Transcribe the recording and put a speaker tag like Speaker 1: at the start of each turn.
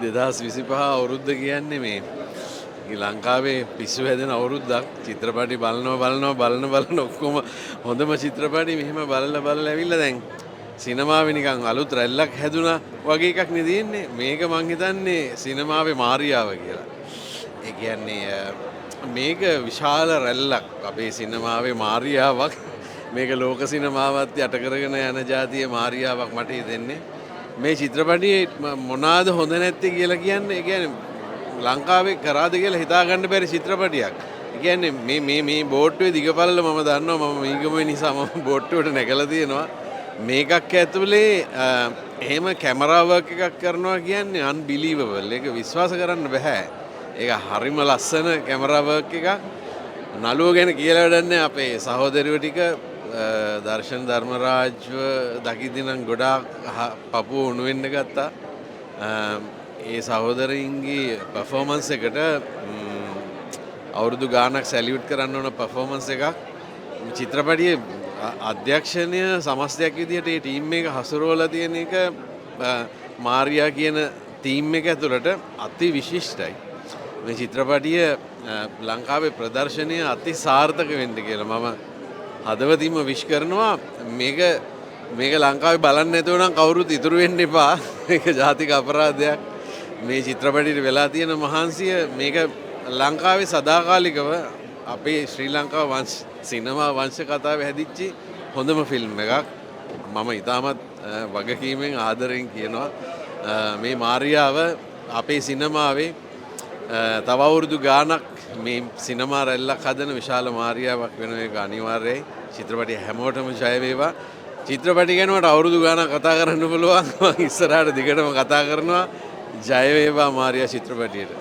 Speaker 1: 2025 අවුරුද්ද කියන්නේ මේ ලංකාවේ පිස්සු හැදෙන අවුරුද්දක්. චිත්‍රපටි බලනවා බලනවා බලන බලන ඔක්කොම හොඳම චිත්‍රපටි මෙහෙම බලලා බලලා ඇවිල්ලා දැන් සිනමාවේ නිකන් අලුත් රැල්ලක් හැදුනා වගේ එකක් නේ තියෙන්නේ. මේක මං හිතන්නේ සිනමාවේ මාරියාව කියලා. ඒ කියන්නේ මේක විශාල රැල්ලක්, අපේ සිනමාවේ මාරියාවක්. මේක ලෝක සිනමාවත් යට කරගෙන යන ජාතිය මාරියාවක් මට හිතෙන්නේ. මේ චිත්‍රපටියේ මොනාද හොඳ නැත්තේ කියලා කියන්නේ, ඒ කියන්නේ ලංකාවේ කරාද කියලා හිතා ගන්න බැරි චිත්‍රපටියක්. ඒ කියන්නේ මේ මේ මේ බෝට්ටුවේ දිගපළල මම දන්නවා, මම මීගමුවේ නිසා මම බෝට්ටුවට නැගලා තියෙනවා. මේකක් ඇතුලේ එහෙම කැමරා වර්ක් එකක් කරනවා කියන්නේ අන්බිලීවබල්. ඒක විශ්වාස කරන්න බෑ. ඒක හරිම ලස්සන කැමරා වර්ක් එකක්. නළුව ගැන කියලා වැඩක් නෑ. අපේ සහෝදරයෝ ටික දර්ශන ධර්මරාජ්ව දකිද්දි නම් ගොඩාක් පපුව උණු වෙන්න ගත්තා. ඒ සහෝදරයින්ගේ පර්ෆෝමන්ස් එකට අවුරුදු ගාණක් සැලියුට් කරන්න ඕන පර්ෆෝමන්ස් එකක්. චිත්‍රපටියේ අධ්‍යක්ෂණය සමස්තයක් විදිහට ඒ ටීම් එක හසුරුවලා තියෙන එක මාරියා කියන තීම් එක ඇතුළට අති විශිෂ්ටයි. මේ චිත්‍රපටිය ලංකාවේ ප්‍රදර්ශනය අති සාර්ථක වෙන්න කියලා මම හදවතින්ම විශ් කරනවා. මේක මේක ලංකාවේ බලන්න නැතුව නම් කවුරුත් ඉතුරු වෙන්න එපා. මේක ජාතික අපරාධයක්. මේ චිත්‍රපටියට වෙලා තියෙන මහන්සිය මේක ලංකාවේ සදාකාලිකව අපේ ශ්‍රී ලංකා වංශ සිනමා වංශ කතාවේ හැදිච්ච හොඳම ෆිල්ම් එකක්. මම ඉතාමත් වගකීමෙන් ආදරෙන් කියනවා, මේ මාරියාව අපේ සිනමාවේ තව අවුරුදු ගාණක් මේ සිනමා රැල්ලක් හදන විශාල මාරියාවක් වෙන එක අනිවාර්යයි. චිත්‍රපටිය හැමෝටම ජය වේවා. චිත්‍රපටි ගැන මට අවුරුදු ගාණක් කතා කරන්න පුළුවන්. මං ඉස්සරහට දිගටම කතා කරනවා. ජය වේවා මාරියා චිත්‍රපටියට.